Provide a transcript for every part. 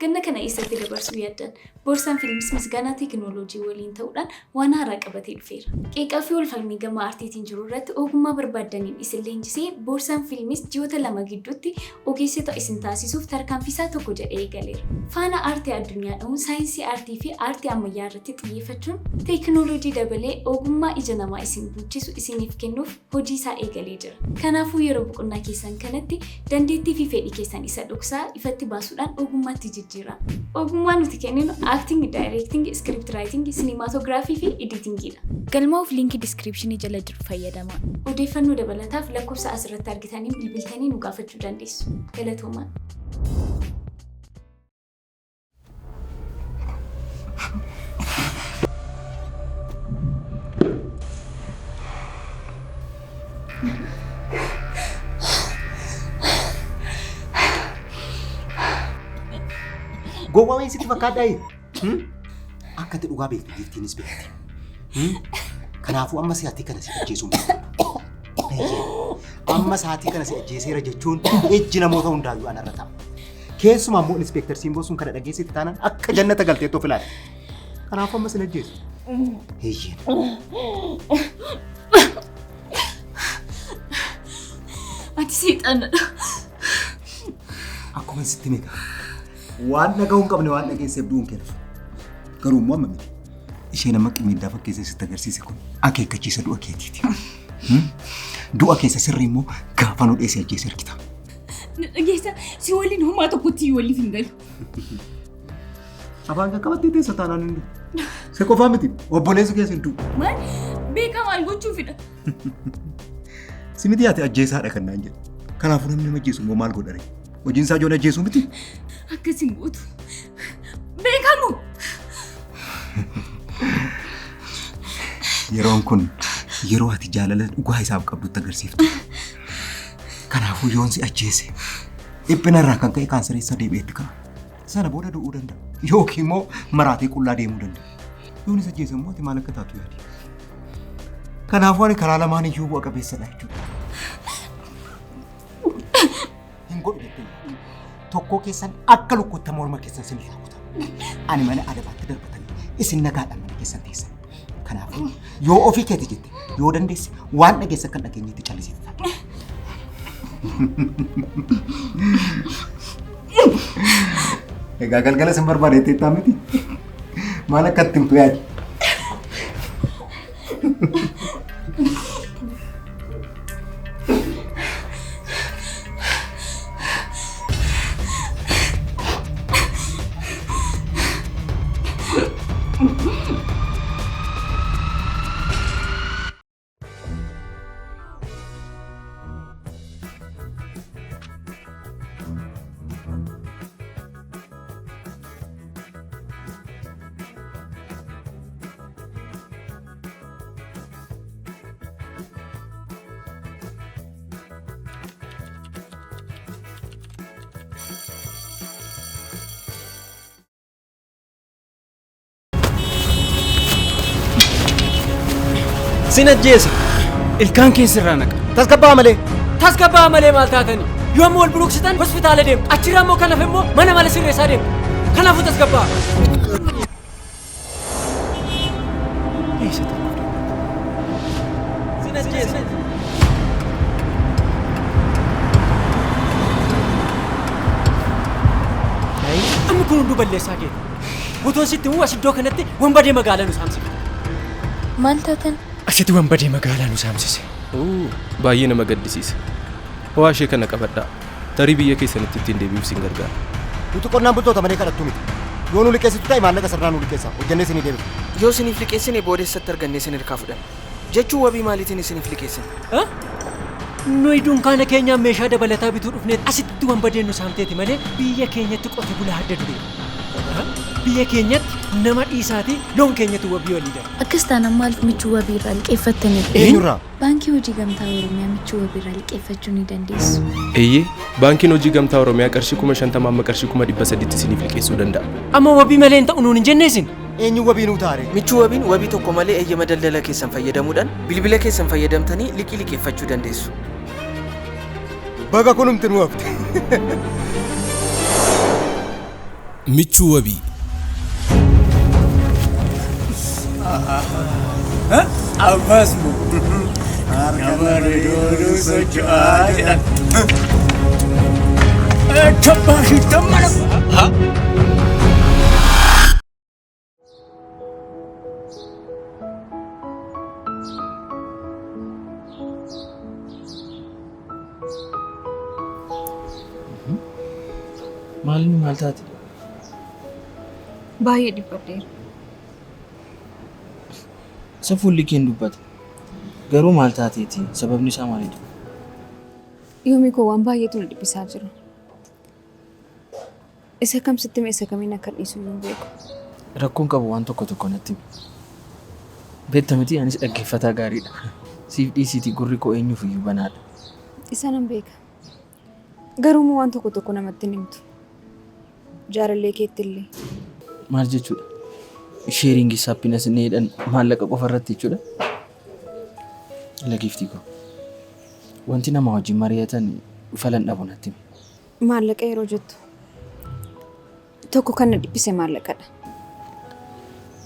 Ganna kana eessatti dabarsuu yaaddan? Boorsaan Fiilmis Misgaanaa Teekinooloojii waliin ta'uudhaan waan haaraa qabatee dhufeera. Qeeqaa fi walfalmii gama aartiitiin jiru irratti ogummaa barbaaddaniin isin leenjisee Boorsaan Fiilmis ji'oota 2 gidduutti ogeessota isin taasisuuf tarkaanfiisaa tokko jedhee eegaleera. Faana aartii addunyaa dha'uun saayinsii aartii fi aartii ammayyaa irratti xiyyeeffachuun teekinooloojii dabalee ogummaa ija namaa isin buuchisu isiniif kennuuf hojii isaa eegalee jira. Kanaafuu yeroo boqonnaa keessan kanatti dandeettii fi fedhii keessan isa dhoksaa ifatti baasuudhaan ogummaatti jijjiiraa. Ogummaa nuti kenninu acting, directing, script writing, cinematography fi editing dha. Galmaa'uuf liinkii description jala jiru fayyadamaa. Odeeffannoo dabalataaf lakkoofsa asirratti argitaniin bilbiltanii nu gaafachuu dandeessu. Galatoomaa. Gowwaa wayii sitti fakkaadhaa? Akka ati dhugaa beektu giiftiinis beekti. Kanaafuu amma sa'aatii kana si ajjeesuun amma sa'aatii kana si ajjeeseera jechuun ijji namoota hundaayyuu anarra ta'a. Keessumaa immoo inspektar Simboo sun kana dhageessitti taanaan akka jannata galteetti of ilaali. Kanaafuu amma sin ajjeesu. Eeyyeen. Ati seexanadha. Akkuma sitti meeqa. Waan dhaga'uu hin qabne waan dhageesseef du'uun keessa. Garuu immoo amma miti. Isheen amma qimiiddaa fakkeessee sitti agarsiise kun akeekkachiisa du'a keetiiti. Du'a keessa sirrii immoo gaafa nu dheessee ajjeese argita. Na dhageessa si waliin homaa tokkotti waliif hin galu. Afaan kan qabattee teessa taanaan hin du'u. Si qofaa miti obboleessi keessa hin du'u. Maal beekaa maal gochuufidha? Si miti ati ajjeesaadha kan naan jedhu. Kanaafuu namni nama ajjeesu immoo maal godha ree? Hojiin isaa ijoollee ajjeesuu miti. Akkas hin gootu. Beekamu! Yeroon kun yeroo ati jaalala dhugaa isaaf qabdutti agarsiiftu. Kanaafuu yoon si ajjeese dhiphina irraa kan ka'e kaansarii isa deebi'eetti ka'a. Sana booda du'uu danda'a. Yookiin immoo maraatee qullaa deemuu danda'a. Yoon isa ajjeese immoo ati maal akka taatu yaadi. Kanaafuu ani karaa lamaan iyyuu bu'a qabeessadha jechuudha. Hin godhu jettee tokkoo keessan akka lukkutta morma keessan sin irraa kuta. Ani mana adabaatti darbatanii isin nagaadhaan mana keessan teessan. Kanaafuu yoo ofii keeti jette yoo dandeesse waan dhageesse akka hin dhageenyetti callisiiti ta'a. Egaa galgala sin barbaade jetteettaa miti. Maal akka itti himtu yaadi. Sin ajjeesa. Ilkaan kee sirraa naqa. Tasgabbaa malee. Tasgabbaa malee maal taatani? Yoo amma wal buruqsitan hospitaala deemtu. Achirraa immoo kan hafe immoo mana mala sirreessaa deemtu. Kanaafuu tasgabbaa. Eessa tokko Sin ajjeesa. Amma kun hunduu balleessaa keeti. Otoo sitti himuu as iddoo kanatti wanbadee magaalaa nu saamsifte. Maal taatan? Asitti wanbadee magaalaa nu saamsise. Uu, baay'ee nama gaddisiisa. Ho'aa ishee kana qabadhaa. Tarii biyya keessanitti ittiin deebi'uuf isin gargaara. Nuti qonnaan bultoota malee kadhattuu miti. Yoo nu liqeessitu ta'e maallaqa sirnaa nu liqeessaa. Hojjannee isinii deebifna. Yoo isiniif liqeessine booda eessatti argannee isin hirkaa fudhanna? Jechuun wabii maaliitiin isiniif liqeessina? Nuyi dunkaana keenyaaf meeshaa dabalataa bituu dhufneet asitti wanbadeen nu saamteeti malee biyya keenyatti qote bulaa adda dureedha. Biyya keenyatti nama dhiisaatii loon keenyatu wabii walii gala. Akkas taanaan maaliif michuu wabii irraa liqeeffattanii? Eenyurraa? Baankii Hojii Gamtaa Oromiyaa michuu wabii irraa liqeeffachuu ni dandeessu. Eeyyee, Baankiin Hojii Gamtaa Oromiyaa qarshii 50,000 amma qarshii 300,000tti isiniif liqeessuu danda'a. Amma wabii malee hin ta'u nuun hin jennee isin? Eenyu wabii nuu ta'a ree? Michuu Wabiin wabii tokko malee eeyyama daldala keessan fayyadamuudhaan bilbila keessan fayyadamtanii liqii liqeeffachuu dandeessu. Baga kunumti nu hafte. Michuu Wabii. Ammas moo nama redooduu socho'aa jedhan. Chabbaa shittan mana. Maalini maal taate? Baay'ee dhiphadheera. Isa fuulli kee hin dubbata. Garuu maal taateeti? Sababni isaa maalidha? Yoomii koo waan baay'eetu na dhiphisaa jira. Isa kam sitti hime isa kamiin akka dhiisu hin beeku. Rakkoon qabu waan tokko tokko natti himi. Beekta miti anis dhaggeeffataa gaariidha. Siif dhiisiitii gurri koo eenyuuf iyyuu banaadha. Isa nan beeka. Garuu immoo waan tokko tokko namatti hin himtu. Jaalallee keetti illee. Maal jechuudha? Sharing is happiness inni jedhan maallaqa qofa irratti jechuudha. Lagiiftii koo. Wanti nama wajjin mari'atan falan dhabu natti himi. Maallaqa yeroo jettu tokko kan na dhiphise maallaqadha.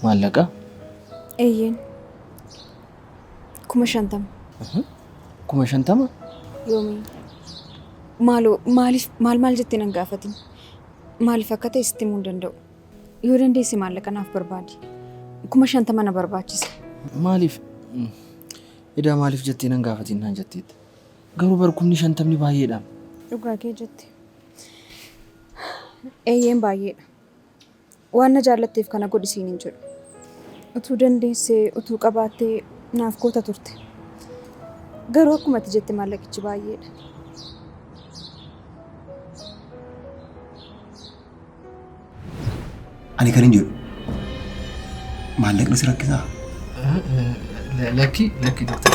Maallaqa? Eeyyeen. 50,000. 50,000? Yoomii. Maaloo maaliif maal maal jettee nan gaafatin. Maaliif akka ta'e sitti himuu hin danda'u. Yoo dandeesse maallaqa naaf barbaadi. 50,000 na barbaachisa. Maaliif? Edaa maaliif jettee nan gaafatin naan jetteetta. Garuu bar 50,000 baay'eedha. Dhugaa kee jette. Eeyyeen baay'eedha. Waan na jaallatteef kana godhi siin hin jedhu. Utuu dandeessee, utuu qabaattee naaf goota turte. Garuu akkuma ati jette maallaqichi baay'eedha. Ani kan hin jedhu maallaqni si rakkisaa? Lakki lakki doktar.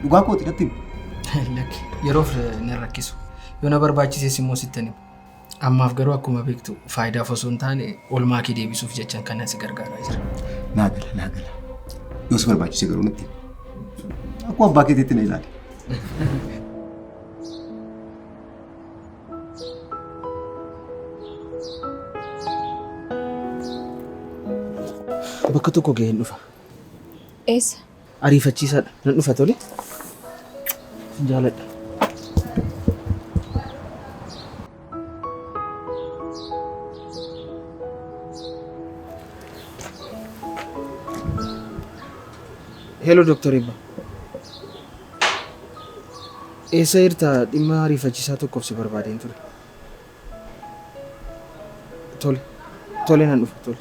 Dhugaa kooti natti himi. Lakki yeroof na rakkisu. Yoo na barbaachises immoo sittan hima. Ammaaf garuu akkuma beektu faayidaaf osoo hin taane oolmaa kee deebisuuf jechan kanan si gargaaraa jira. Naa gala naa gala. Yoo si barbaachise garuu natti himi. Akkuma abbaa keetiitti na ilaali. Bakka tokko ga'een dhufa. Eessa? Ariifachiisaadha. Nan dhufa tole. Sin jaaladha. Hello Dr. Ebba. Eessa jirta dhimma ariifachiisaa tokkoof si barbaadeen ture. Tole. Tole nan dhufa tole.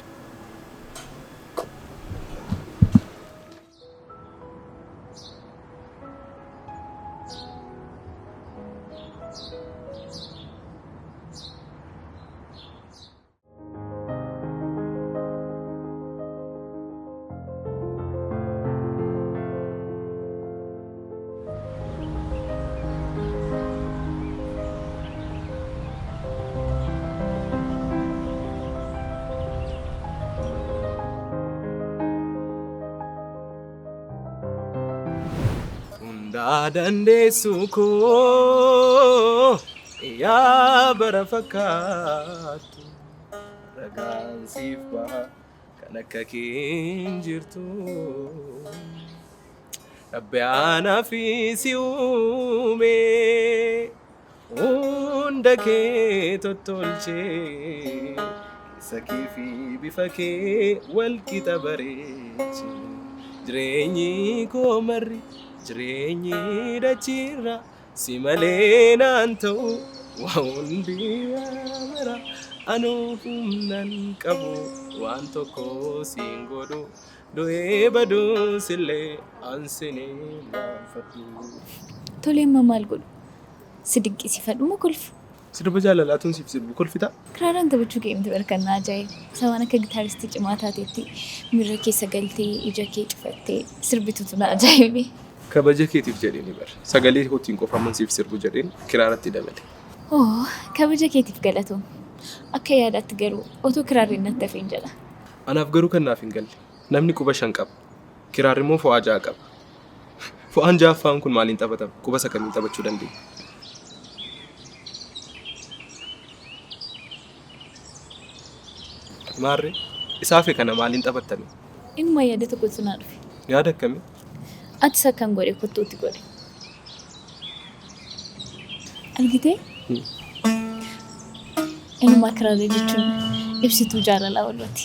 Hundaa dandeessu koo yaa bara fakkaattu ragaan siif baha kan akka kee hin jirtu. Rabbi anaa fi si uume hunda kee tottolchee keessa kee fi bifa kee wal qixa bareeche. Jireenyi koo marri jireenyi dachiirra si malee naan ta'u waa hundi mara anuu humnan qabu waan tokko siin godhu du'ee baduusillee an sin irraanfadhu. Tole amma maal godhu? Si dinqisiifadhu moo kolfu? Sirba jaalalaatuun siif sirbu kolfitaa? Kiraaraan taphachuu kee miti bar kan na ajaa'ibe. Isa waan akka gitaaristii cimaa taateetti miira keessa galtee ija kee cufattee sirbitutu na ajaa'ibe. Kabaja keetiif jedheeni bar. Sagalee kootiin qofa amman siif sirbu jedheen kiraaratti dabale. Oh, kabaja keetiif galatoomi. Akka yaadaatti garuu otoo kiraarri natti hafeen jedha. Anaaf garuu kan naaf hin galle namni quba 5 qaba. Kiraarri immoo fo'aa 6 qaba. Fo'aan 6ffaan kun maaliin taphatama? Quba isa kamiin taphachuu dandeenya? Maarree isaa fi kana maaliin taphattame? Inuma yaada tokkotu naa dhufe. Yaada akkamii? Atis akkan godhe kottuutti godhe. Argitee? Inuma kiraaree jechuun ibsituu jaalalaa wallooti.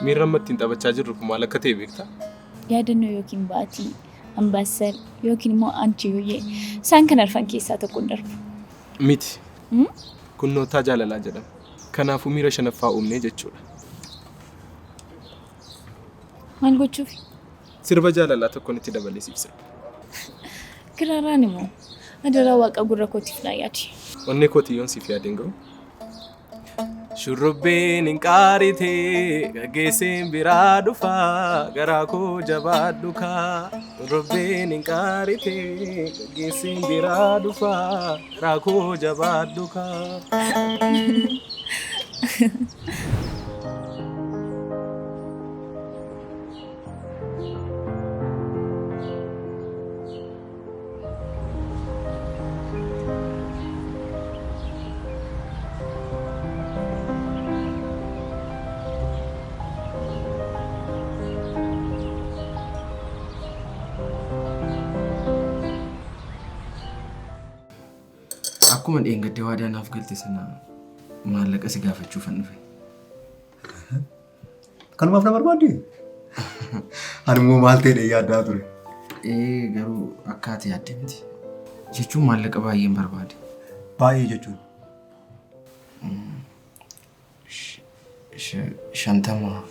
Miirri amma ittiin taphachaa jirru kun maal akka ta'e beektaa? Yaadannoo yookiin baatii, ambaasal yookiin immoo anchiyyee isaan kan arfan keessaa tokko hin darbu. Miti. Kun nootaa jaalalaa jedhama. Kanaafuu miira shanaffaa uumnee jechuudha. Maal gochuufi? Sirba jaalalaa tokkoon itti dabalee siif sirba. Kiraaraan immoo adaraa waaqa gurra kootiif naa yaadi. Onnee kootii yoon siif yaadeen ga'u. Shurrubbeen hin qaaritee gaggeesseen biraa dhufaa garaa koo jabaadhu kaa. Shurrubbeen hin qaaritee gaggeesseen biraa dhufaa garaa koo jabaadhu kaa. Akkuma dheengadde waadaa naaf galte sana maallaqa si gaafachuufan dhufe. Kanumaaf na barbaadde? Ani immoo maal ta'e yaaddaa ture. Ee garuu akka ati yaadde miti. Jechuun maallaqa baay'een barbaade. Baay'ee jechuun? 50.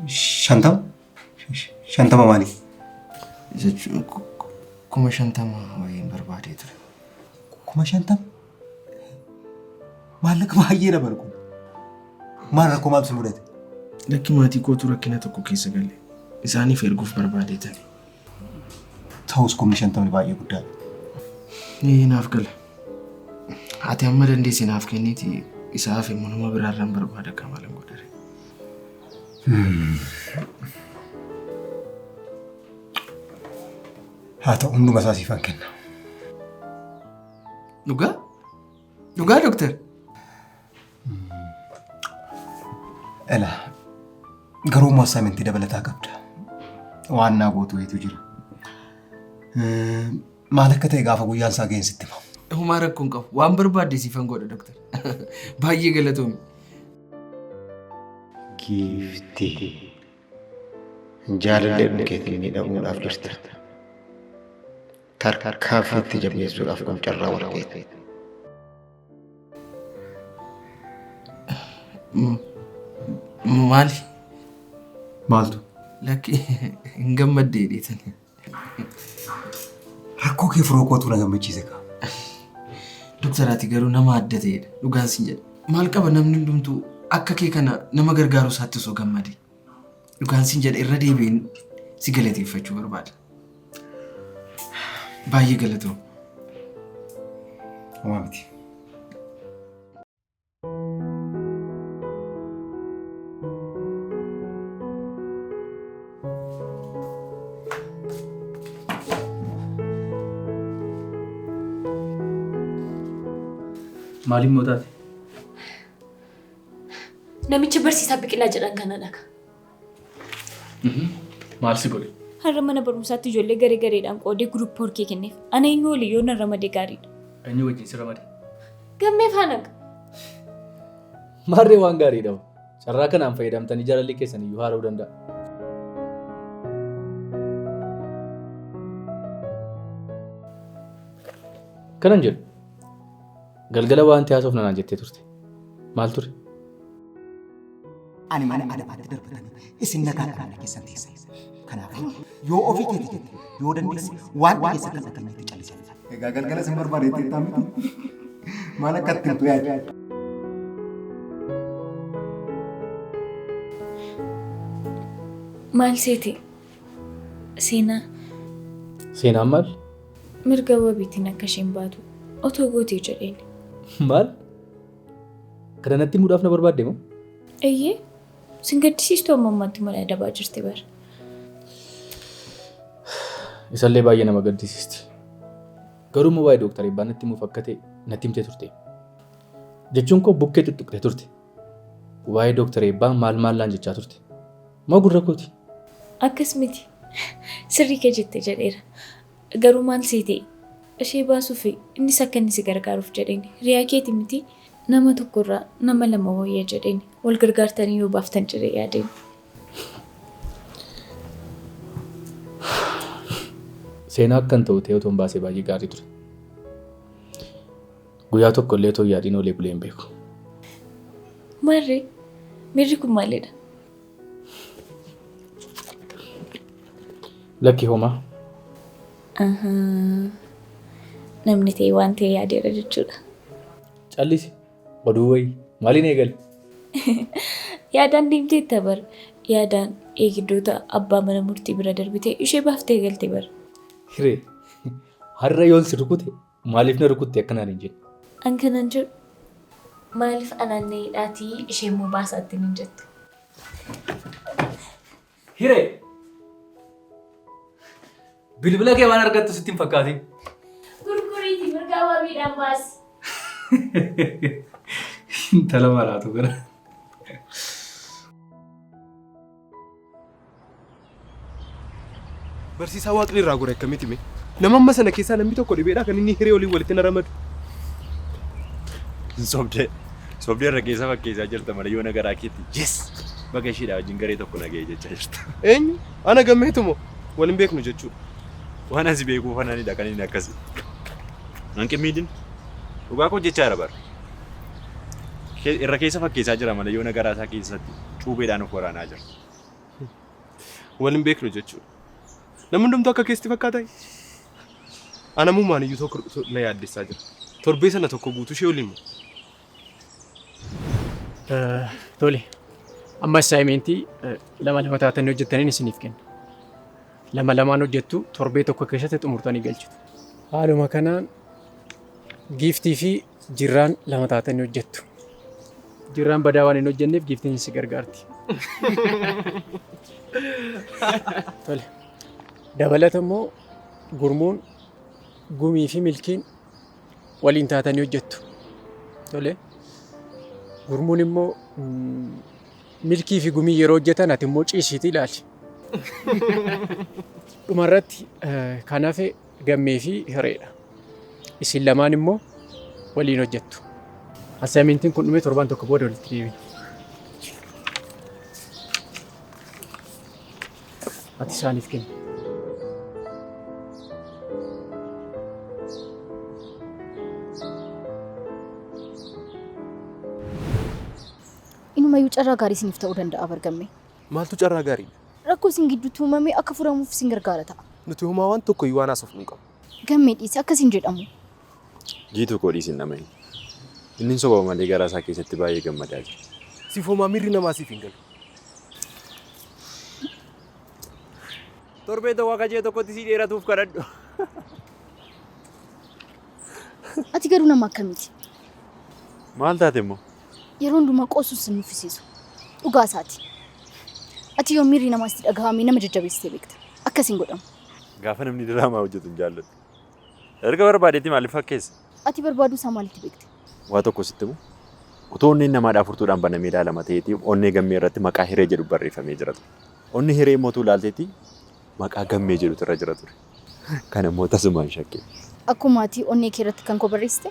50? 50 maali? Jechuun 50,000 wayiin barbaadee ture. 50,000? Maallaqa baay'ee na barbaadu. Maal rakkoo maaltu si mudate? Lakki maatii kootu rakkina tokko keessa gale. Isaaniif erguuf barbaadee tani. Ta'us 50,000 baay'ee guddaadha. Ee naaf gala. Ati amma dandeesse naaf kenniti isaaf immoo nama biraarraan barbaada akka maalan godhare. Haa ta'u hunduma isaa siifan kenna. Dhugaa? Dhugaa dooktar? Ela garuu immoo assaamintii dabalataa qabda. Waan naa gootu wayiitu jira. Maal akka ta'e gaafa guyyaan isaa ga'een sitti hima. Homaa rakkoo hin qabu. Waan barbaadde siifan godha dooktar. Baay'ee galatoomi. Giiftii jaalallee keetiin miidhamuudhaaf jirta. Tarkaanfii itti jabeessuudhaaf kun carraa warqeeti. Maali? Maaltu? Lakki hin gammaddee dheetani. Rakkoo kee furuu kootu na gammachiise kaa. Dooktar ati garuu nama adda ta'edha. Dhugaan siin jedha. Maal qaba namni hundumtuu akka kee kana nama gargaaru isaatti osoo gammade. Dhugaan siin jedha irra deebiin si galateeffachuu barbaada. Baay'ee galatoom. Homaa miti. Maaliif moo taate? Namicha barsiisaa Biqilaa jedhan kana dhaga. Maal si godhe? Har'a mana barumsaatti ijoollee garee gareedhaan qoodee guruppii horkee kenneef. Ana eenyu olii yoo na ramadee gaariidha. Eenyu wajjin si ramade? Gammee faana. Maarree waan gaariidha. Carraa kanaan fayyadamtanii jaalalli keessan iyyuu haara'uu danda'a. Kanan jedhu galgala waan haasofna naan jettee turte. Maal ture? Ani mana adabaatti darbatanii isin nagaa mana keessan teessan. Kanaafuu yoo ofii keeti jette yoo dandeesse waan dhageesse kan dhageenyetti callisan. Egaa galgala isin barbaade itti miti. Maal akka ittiin himtu yaadu? Maal seeti? Seenaa. Seenaan maal? Mirga wabiitiin akka isheen baatu otoo gootee jedheen. Maal? Kana natti himuudhaaf na barbaadde moo? Eeyyee. Sin gaddisiistuu amma ammaatti mana adabaa jirti bara. Isallee baay'ee nama gaddisiisti. Garuu immoo waa'ee dooktar Eebbaa natti himuuf akka ta'e natti himtee turte. Jechuun koo bukkee tuttuqxee turte. Waa'ee Dooktar Eebbaa maal maal laan jechaa turte? Moo gurra kooti? Akkas miti. Sirrii kee jette jedheera. Garuu maal sii ta'e? Ishee baasuuf innis akka inni si gargaaruuf jedheen. Hiriyaa keeti miti nama tokkorraa nama lama wayya jedheen. Wal gargaartanii yoo baaftan jedhee yaadeen. Seenaa akkan ta'u ta'ee otoon baasee baay'ee gaarii ture. Guyyaa tokko illee otoo yaadiin oolee bulee hin beeku. Maarree miirri kun maalidha? Lakki homaa. Namni ta'e waan ta'e yaadeera jechuudha. Callisi. Oduu wayii. Maaliin eegale? Yaadaan deemteetta bar. Yaadaan eegdota abbaa mana murtii bira darbitee ishee baaftee galte bar. Hiree. Har'a yoon si rukute maaliif na rukutte akkanaan hin jenne? An kanan jedhu maaliif anaan na hidhaatii ishee immoo baasaatti hin jettu. Hiree. Bilbila kee waan argattu sitti hin fakkaatin. Gurguriiti mirgaa wabiidhaan baasi. Intala maraatu kana. Barsiisaa waaqni irraa gore akkamitti mee? Nama amma sana keessaa namni tokko dhibeedhaa kan inni hiree waliin walitti na ramadu. Sobdee. Sobdee irra keessa fakkeessaa jirta malee yoo nagaraa keetti yes baga isheedhaa wajjin garee tokko nagahee jechaa jirta. Eenyu? Ana gammeetu moo? Wal hin beeknu jechuudha. Waan asi beekuuf ananidha kan inni akkasii. Nan qimmiidin. Dhugaa koo jechaa jira bara. Irra keessa fakkeessaa jira malee yoo nagaraa isaa keessatti cuubeedhaan of waraanaa jira. Wal hin beeknu jechuudha. Namni hundumtuu akka keessatti fakkaataa? Anamummaan iyyuu tokko na yaaddessaa jira. Torbee sana tokko guutuu ishee waliin moo? Tole. Amma assignmentii lama lama taatanii hojjettaniin isiniif kenna. Lama lamaan hojjettu, torbee tokko keessatti xumurtanii galchitu. Haaluma kanaan giiftii fi jirraan lama taatanii hojjettu. Jirraan badaa waan hin hojjenneef giiftiin si gargaarti. Tole. Dabalata immoo gurmuun gumii fi milkiin waliin taatanii hojjettu. Tole. Gurmuun immoo milkii fi gumii yeroo hojjetan ati immoo ciisiitii ilaali. Dhumarratti kan hafe gammee fi hireedha. Isin lamaan immoo waliin hojjettu. Assignmentiin kun dhumee torbaan tokko booda walitti deebina. Ati isaaniif kenni. Inumayyuu carraa gaarii isiniif ta'uu danda'a bargamme. Maaltu carraa gaariidha? Rakkoo isin gidduutti uumame akka furamuuf isin gargaara ta'a. Nuti homaa waan tokko iyyuu waan haasofnu hin qabnu. Gammee dhiisi akkasiin jedhamu. Jiituu koo dhiisin dhama'in. Inni soba malee garaa isaa keessatti baay'ee gammadaa jira. Siif homaa miirri namaa siif hin galu. Torbee tokko akka ji'a tokkotti sii dheeratuuf kadhadhu. Ati garuu nama akkamiiti? Maal taate immoo? Yeroo hundumaa qoosuun sin nuffisiisu. Dhugaa isaati. Ati yoo miirri namaa sitti dhagahame nama jajjabeessitee beekta. Akkasiin godhamu. Gaafa namni diraamaa hojjetu hin jaalladhu. Erga barbaadeetti maaliif fakkeessa? Ati barbaaduu isaa maalitti beekte? Waa tokko sitti himu. Utuu onneen namaadhaaf furtuudhaan banamee ilaalama ta'eeti onnee gammee irratti maqaa hiree jedhu barreeffamee jira ture. Onni hiree immoo utuu ilaalteeti maqaa gammee jedhutu irra jira ture. Kana immoo tasumaan shakke. Akkuma ati onnee kee irratti kan koo barreessite?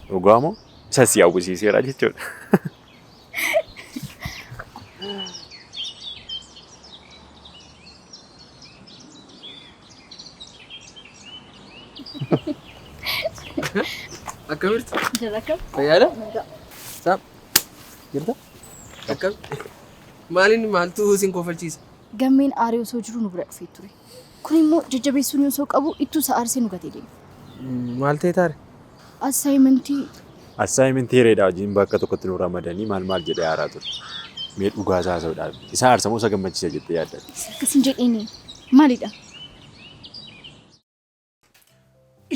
Dhugaa moo? Isa si hawwisiiseera jechuudha. Akkam jirtu? Jirra akkam? Fayyaadha? Nagaa. Saam. Jirta? Akkam? Maaliin maaltu isin kofalchiisa? Gammeen aaree osoo jiru nu bira dhufee ture. Kun immoo jajjabeessuun osoo qabu ittuu isa aarsee nu gatee deeme. Maal ta'e taare? Assignmentii Assignmentii hireedhaa wajjin bakka tokkotti nu ramadanii maal maal jedhee aaraa ture. Mee dhugaa isaa haasa'uudhaaf. Isa aarsa moo isa gammachiisa jettee yaadda? Akkas hin jedhiini. Maalidha?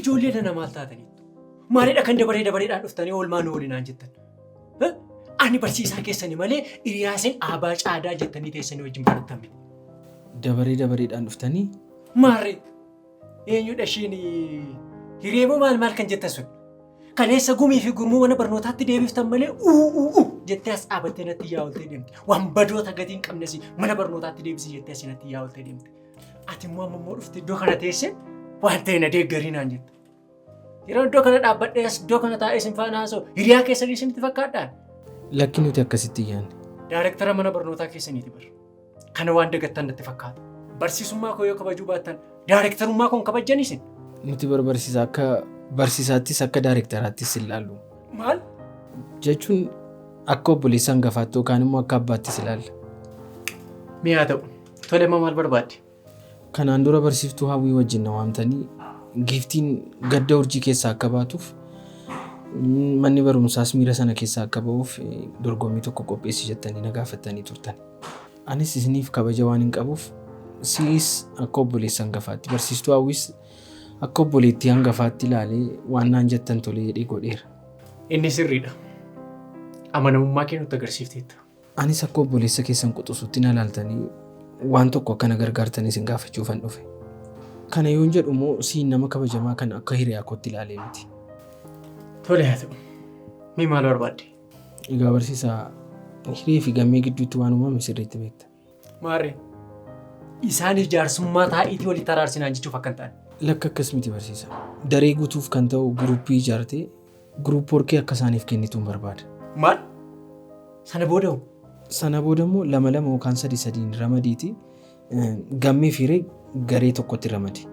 Ijoollee nana maal taataniittu? Maalidha kan dabaree dabareedhaan dhuftanii oolmaa nu oolinaan jettan? Ani barsiisaa keessanii malee hiriyaasin aabaa caadaa jettanii teessanii wajjin barattan miti. Dabaree dabareedhaan dhuftanii? Maarree! Eenyudha ishiin hiree moo maal maal kan jettan sun? Kaleessa gumii fi gurmuu mana barnootaatti deebiftan malee uu jettee as dhaabattee natti yaa'oltee deemte. Waan badoota gatii hin qabnes mana barnootaatti deebisi jettee as natti yaa'oltee deemte. Ati immoo amma immoo dhufte iddoo kana teessee waan ta'e na deeggarii naan jette. Yeroo iddoo kana dhaabbadhee as iddoo kana taa'ee isin faana haasa'u hiriyaa keessanii isinitti fakkaadhaa? Lakki nuti akkasitti yaadne. Daayirektara mana barnootaa keessaniiti bara. Kana waan dagattan natti fakkaata. Barsiisummaa koo yoo kabajuu baattan daayirektarummaa koo hin kabajjan isin. Nuti barsiisaa akka barsiisaattis akka daayirektaraattis ilaallu. Maal? Jechuun akka obboleessa hangafaatti yookaan immoo akka abbaattis ilaalla. Mi'aa ta'u. Tole immoo maal barbaadde? Kanaan dura barsiiftuu Hawwii wajjin na waamtanii giiftiin gadda urjii keessaa akka baatuuf manni barumsaas miira sana keessaa akka ba'uuf dorgommii tokko qopheessi jettanii na gaafattanii turtan. Anis isiniif kabaja waan hin qabuuf si'is akka obboleessa hangafaatti barsiistuu Hawwiis akka obboleettii hangafaatti ilaalee waan naan jettan tolee jedhee godheera. Inni sirriidha. Amanamummaa kee nutti agarsiifteetta. Anis akka obboleessa keessan quxisuutti na ilaaltanii waan tokko akka na gargaartanii isin gaafachuufan dhufe. Kana yoon jedhu immoo siin nama kabajamaa kana akka hiriyaa kootti ilaalee miti. Tole haa ta'u. Mee maal barbaadde? Egaa barsiisaa hiree fi gammee gidduutti waan uumame sirriitti beekta. Maarree isaan ijaarsummaa taa'iitii walitti araarsinaan jechuuf akka hin taane. Lakka akkas miti barsiisa. Daree guutuuf kan ta'u guruppii ijaartee gurup workii akka isaaniif kennituun barbaada. Maal? Sana booda hoo? Sana booda immoo lama lama yookaan sadi sadiin ramadiiti gammee fi hiree garee tokkotti ramadi.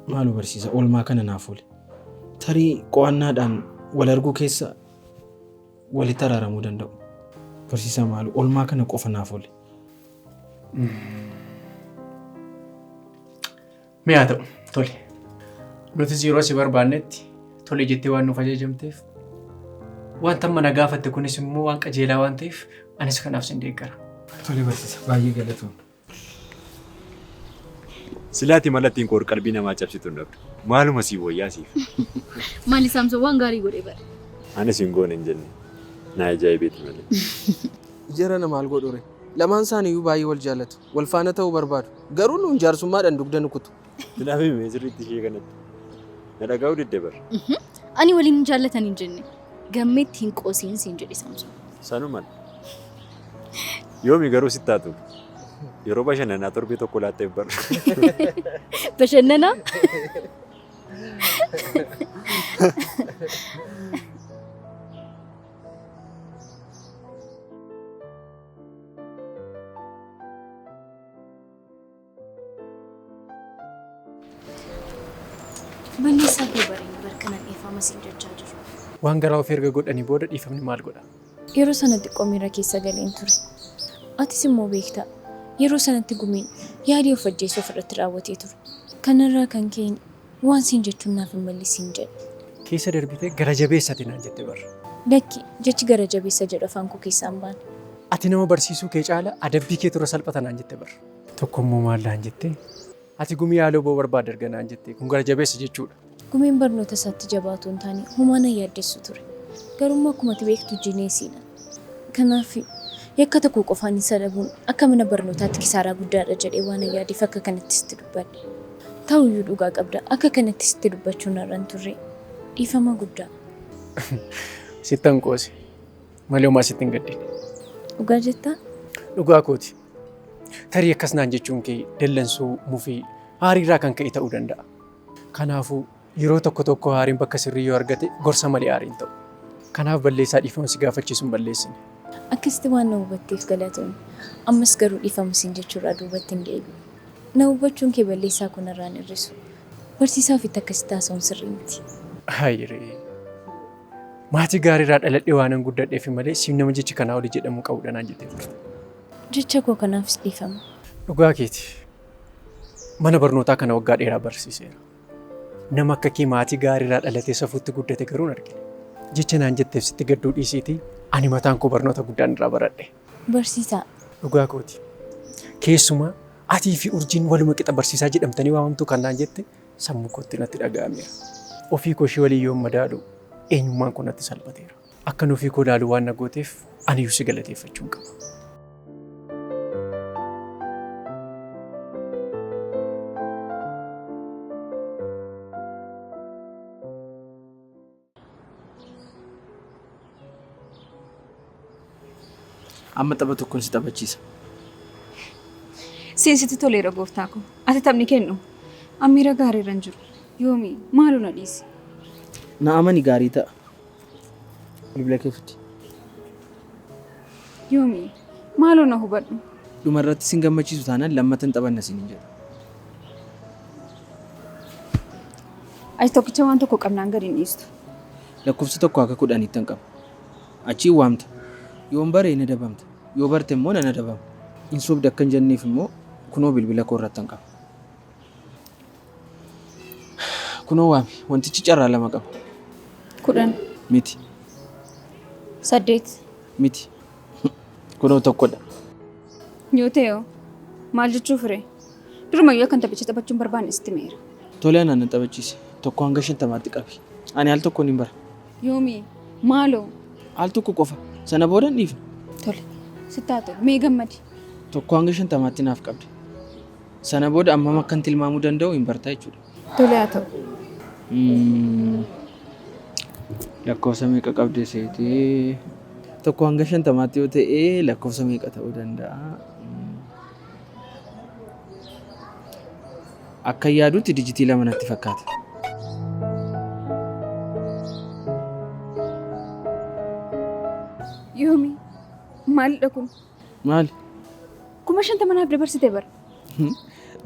Maaloo barsiisa oolmaa kana naaf oole. Tarii qo'annaadhaan wal arguu keessa walitti araaramuu danda'u. Barsiisaa maaloo oolmaa kana qofa naaf oole. Mee haa ta'u tole. Nutis yeroo si barbaannetti tole jettee waan nuuf ajajamteef wanta amma na gaafatte kunis immoo waan qajeelaa waan ta'eef anis kanaaf sin deeggara. Tole barsiisa baay'ee galatoom. Silaati mala ittiin qoor qalbii namaa cabsitu hin dhabdu. Maaluma siif wayyaa siif. Maali Saamsoon waan gaarii godhe bara. Anis hin goone hin jenne. Na ajaa'ibeeti malee. Jara na maal godhure? Lamaan isaaniiyyuu baay'ee wal jaallatu. Wal faana ta'uu barbaadu. Garuu nuun jaarsummaadhaan dugda nu kutu. Kanaaf hime sirriitti ishee kanatti. Na dhaga'uu didde bara. Ani waliin hin jaallatan hin jenne. Gammeetti hin qoosiin siin jedhe Saamsoon. Sanuman. Yoomi garuu sitti haa ta'u. Yeroo bashannanaa torbee tokko laatteef bara. Bashannanaa? Balleessaa kee bareen barkanan dhiifama siin jechaa jiru. Waan garaa ofii erga godhanii booda dhiifamni maal godha? Yeroo sana xiqqoo miira keessa galeen ture. Atis immoo beekta. Yeroo sanatti gumiin yaalii of ajjeesuu ofirratti raawwatee ture. Kanarraa kan ka'een waan siin jechuun naaf hin malle siin jedhe. Keessa darbitee gara jabeessati naan jette bar. Lakki jechi gara jabeessa jedhu afaan koo keessaa hin baane. Ati nama barsiisuu kee caala adabbii kee tura salphata naan jette bar. Tokko immoo maal naan jette? Ati gumii haaloo ba'uu barbaadda erga naan jette kun gara jabeessa jechuudha. Gumiin barnoota isaatti jabaatu hin taane homaa na yaaddessu ture. Garuu akkuma ati beektu jineesiidha. Kanaaf yakka tokko qofaan isa dhabuun akka mana barnootaatti kisaaraa guddaadha jedhee waan yaadeef akka kanatti sitti dubbadhe. Ta'uyyuu dhugaa qabda akka kanatti sitti dubbachuun narra hin turre. Dhiifama guddaa. Sittan qoose malee homaa sitti hin gaddine. Dhugaa jettaa? Dhugaa kooti. Tarii akkas naan jechuun kee dallansuu mufii aariirraa kan ka'e ta'uu danda'a. Kanaafuu yeroo tokko tokko aariin bakka sirrii yoo argate gorsa malee aariin ta'u. Kanaaf balleessaa dhiifama si gaafachiisu hin balleessine. Akkasitti waan na hubatteef galatoomi. Ammas garuu dhiifama siin jechuurraa duubatti hin deebi'u. Na hubachuun kee balleessaa koo narraa hin hir'isu. Barsiisaa ofiitti akkasitti haasa'uun sirrii miti. Haayiree. Maatii gaariirraa dhaladhee waanan guddadheef malee siin nama jechi kanaa olii jedhamuu qabudha naan jettee turte. Jecha koo kanaafis dhiifama. Dhugaa keeti. Mana barnootaa kana waggaa dheeraa barsiiseera. Nama akka kee maatii gaariirraa dhalatee safuutti guddate garuu hin argine. Jecha naan jetteef sitti gadduu dhiisiitii ani mataan koo barnoota guddaan irraa baradhe. Barsiisaa. Dhugaa kooti. Keessumaa atii fi urjiin waluma qixa barsiisaa jedhamtanii waamamtu kan naan jette sammuu kootti natti dhaga'ameera. Ofii koo ishee waliin yoon madaalu eenyummaan koo natti salphateera. Akkan ofii koo ilaalu waan na gooteef aniyyuu si galateeffachuun qaba. Amma tapha tokkoon si taphachiisa. Seensitti toleera gooftaa koo. Ati taphni kennu. Ammiira gaariirra hin jiru. Yoomi maaloo na dhiisi. Na amani gaarii ta'a. Bilbila kee fidi. Yoomi maaloo na hubadhu. Dhuma irratti sin gammachiisu taanaan lammata hin taphanna siin hin jedhu. Ati tokkicha waan tokko qabnaan gadi hin dhiistu. Lakkoofsa tokko akka kudhaniittan qaba. Achiin waamta. Yoon bare hin adabamta. Yoo barte immoo nan adabama. Hin sobde akka hin jenneef immoo kunoo bilbila koo irrattan qaba. Kunoo waami. Wantichi carraa lama qaba. 10. Miti. 8. Miti. Kunoo tokkodha. Yoo ta'e hoo? Maal jechuuf ree? Durumayyuu akkan taphicha taphachuu hin barbaanne sitti himeera. Tole anaan na taphachiisi. Tokko hanga shantamaatti qabi. Ani al tokkoon hin bara. Yoomi maaloo. Al tokko qofa. Sana booda hin dhiifna. Tole. Sitti haa tolu. Mee gammadi. Tokko hanga shantamaatti naaf qabde. Sana booda ammam akkan tilmaamuu danda'u hin barta jechuudha. Tole haa ta'u. Lakkoofsa meeqa qabde seetee? Tokko hanga shantamaatti yoo ta'e lakkoofsa meeqa ta'uu danda'a? Akkan yaadutti dijitii lama natti fakkaata. Yoomi maalidha kun? Maali? 50,000 naaf dabarsite bara.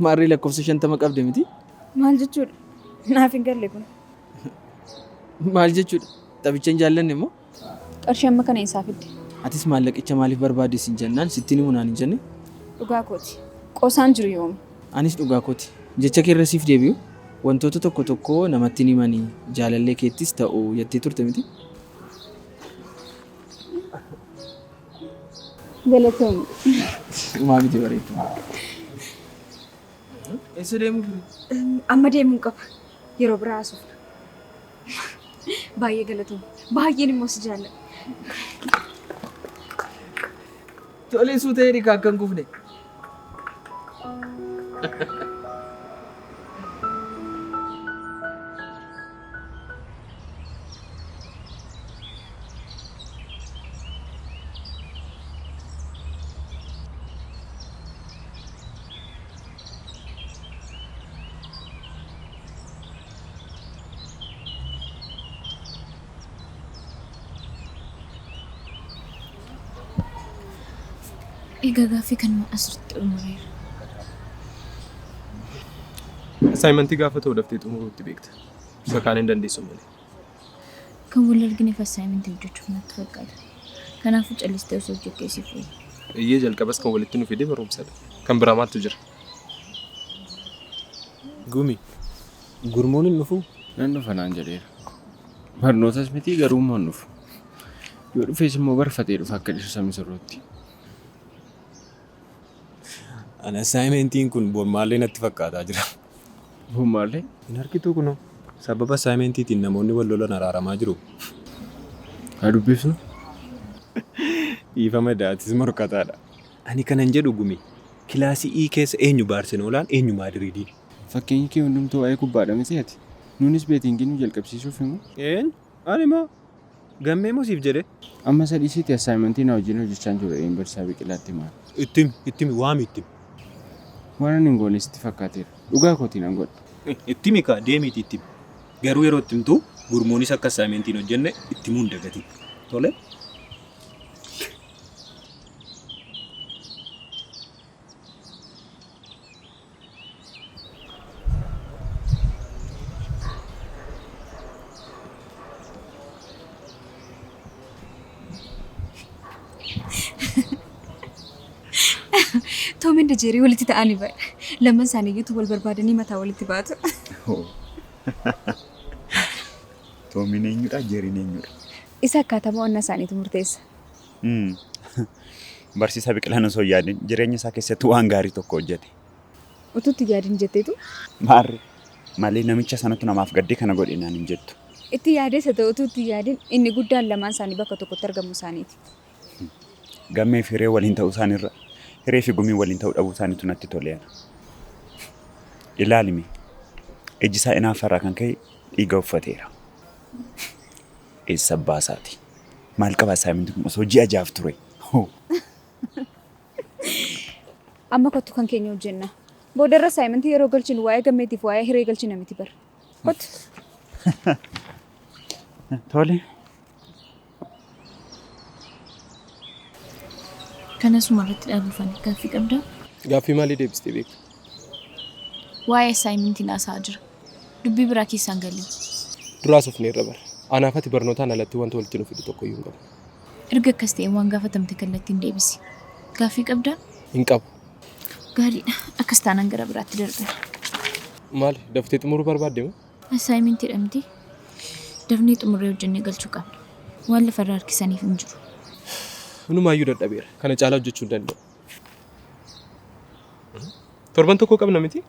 Maarree lakkoofsa 50 qabde miti? Maal jechuudha? Naaf hin galle kun. Maal jechuudha? Taphicha hin jaallanne moo? Qarshii amma kana eessaa fidde? Atis maallaqicha maaliif barbaadde siin jennaan sittin himu naan hin jenne? Dhugaa kooti. Qoosaan jiru yoomi. Anis dhugaa kooti. Jecha keerra siif deebi'u wantoota tokko tokko namatti hin himani jaalallee keettis ta'u jettee turte miti? Galatoomi. Homaa miti bareedduu. Eessa deemuuf? Amma deemuun qaba. Yeroo biraa haasofna. Baay'ee galatoomi. Baay'een immoo si jaalladha. Tolee suuta jedhi kaa akka hin kufne. Egaa gaaffii kanuma asirratti xumureera. Assaayimentii gaafa ta'u daftee xumuruutti beekta. Isa kaan hin dandeessu malee. Kan wal argineef assaayimentii hojjechuuf natti fakkaata. Kanaafuu callistee osoo hojjettee siif wayya. Eeyyee jalqabas kan walitti nu fide barumsadha. Kan biraa maaltu jira? Gumi, gurmuun hin dhufuu? Nan dhufa naan jedheera. Barnootas miti garuu immoo hin dhufu. Yoo dhufes immoo barfatee dhufa akka dhirsa misirrootti. Ani assaayimentiin kun bommaallee natti fakkaataa jira. Bommaallee? Hin argituu kunoo. Sababa assaayimentiitiin namoonni wal lolan araaramaa jiru. Haa dubbifnu. Dhiifama daa atis morkataadha. Ani kanan jedhu Gumi, kilaasii E keessa eenyu Baarsenoolaan eenyu Maadiriidiin? Fakkeenyi kee hundumtuu waa'ee kubbaadha miti ati? Nuunis beetiingii nu jalqabsiisuufi moo? Eenyu? Ani moo? Gammee moo siif jedhee? Amma isa dhiisiitii assaayimentii na wajjin hojjechaa hin jiru jedheen barsiisaa Biqilaatti himaara. Itti himi, itti himi, waami itti himi. Waan ani hin goone sitti fakkaateera. Dhugaa kootii nan godha. Itti himi kaa deemiitii itti himi. Garuu yeroo itti himtu gurmuunis akka assaayimentii hin hojjenne itti himuu hin dagatin. Tole? Toom and Jeerii walitti ta'anii bara. Lamman isaaniiyyuutu wal barbaadanii mataa walitti baatu. Toomiin eenyudha? Jeeriin eenyudha? Isa akkaataa mo'annaa isaaniitu murteessa. Barsiisaa Biqilaan osoo hin yaadin jireenya isaa keessatti waan gaarii tokko hojjete. Utuu itti yaadin jetteetu? Maarree malee namicha sanatu namaaf gaddee kana godhe naan hin jettu. Itti yaadees haa ta'u utuu itti hin yaadin inni guddaan lamaan isaanii bakka tokkotti argamuu isaaniiti. Gammee fi Hiree waliin ta'uu isaaniirra Hiree fi Gumiin waliin ta'uu dhabuu isaaniitu natti tole ana. Ilaali mee ijji isaa inaaffaarraa kan ka'e dhiiga uffateera. Eessa abbaa isaati? Maal qaba assignment kun osoo ji'a jaaf ture. Hoo. Amma kottu kan keenya hojjenna. Boodarra assignmentii yeroo galchinu waa'ee gammeetiif waa'ee hiree galchina miti bara. Kottu. Tole. Kanasuma irratti dhaabufan gaaffii qabdaa? Gaaffii maalii deebistee beekta? Waa'ee assignmentiin haasa'aa jira. Dubbii biraa keessaan galii. Duraas of irra bara. Anaaf ati barnootaan alatti wanta walitti nu fidu tokko iyyuu hin qabu. Erga akkas ta'e waan gaafatamte kallattiin deebisi. Gaaffii qabdaa? Hin qabu. Gaariidha. Akkas taanaan gara biraatti darbina. Maali? Daftee xumuruu barbaadde moo? Assignmentii jedhamti. Dafnee xumurree hojjennee galchuu qabna. Waan lafarraa harkisaniif hin jiru. Hunumaayyuu dadhabeera. Kana caalaa hojjechuu hin danda'u. Torban tokko qabna miti?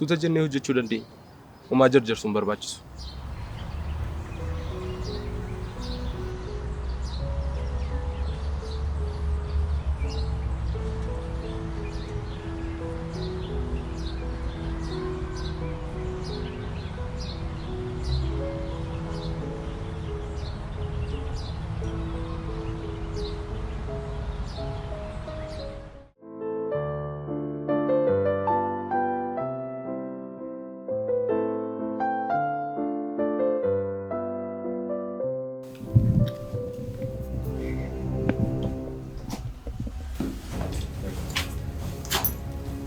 Suuta jennee hojjechuu dandeenya. Homaa jarjarsuun barbaachisu.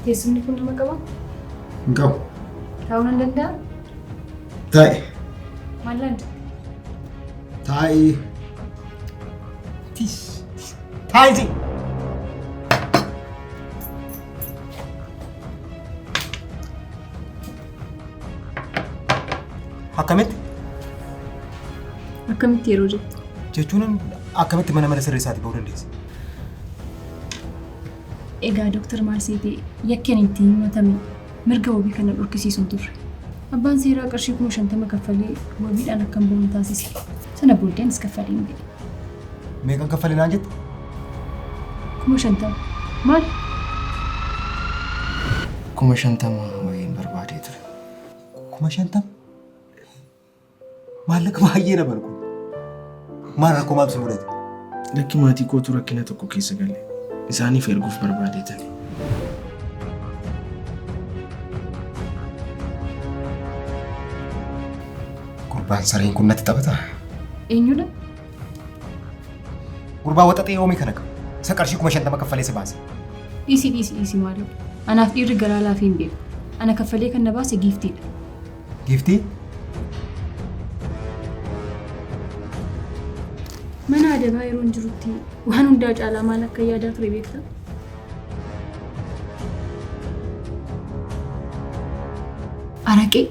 Teessumni kun nama qabaa? Hin qabu. Taa'uu nan danda'a? Taa'i. Maal laanta? Taa'i. Tis. Taa'i. Akkamitti? Akkamitti yeroo jettu? Jechuun akkamitti mana sirreessaatii ba'uu dandeesse? Egaa Dooktar Maarseetee yakkeen ittiin himatame mirga wabii kana dhorkisiisuun turre. Abbaan seeraa qarshii 50,000 kaffalee wabiidhaan akkan bahu taasise. Sana booddeenis kaffalee hin ba'e. Meeqan kaffalee naan jette? 50,000. Maal? 50,000 wayiin barbaadee ture. 50,000? Maallaqa baay'ee na barku. Maal rakkoo maal si mudate? Lakki maatii kootu rakkina tokko keessa gale. Isaaniif erguuf barbaadee ture. Gurbaan sareen kun natti taphata. Eenyudha? Gurbaa waxaxee yoomii kana qabu. Isa qarshii 50,000 kaffalee si baase. Dhiisi dhiisi dhiisi maaloo. Anaaf dhiirri garaa laafee hin beeku. Ana kaffalee kan na baase giiftiidha. Giiftii? Mana adabaa yeroo hin jirutti waan hundaa caalaa maal akka yaadaa ture beektaa? Araqee.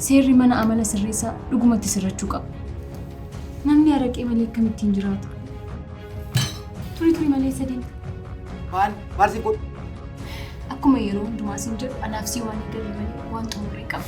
Seerri mana amala sirreessaa dhugumatti sirrachuu qaba. Namni araqee malee akkamittiin jiraata? Turi turi malee sadeen. Maal? Maal si godhu? Akkuma yeroo hundumaa siin jedhu anaaf si waan eegalle malee waan xumurree qaba.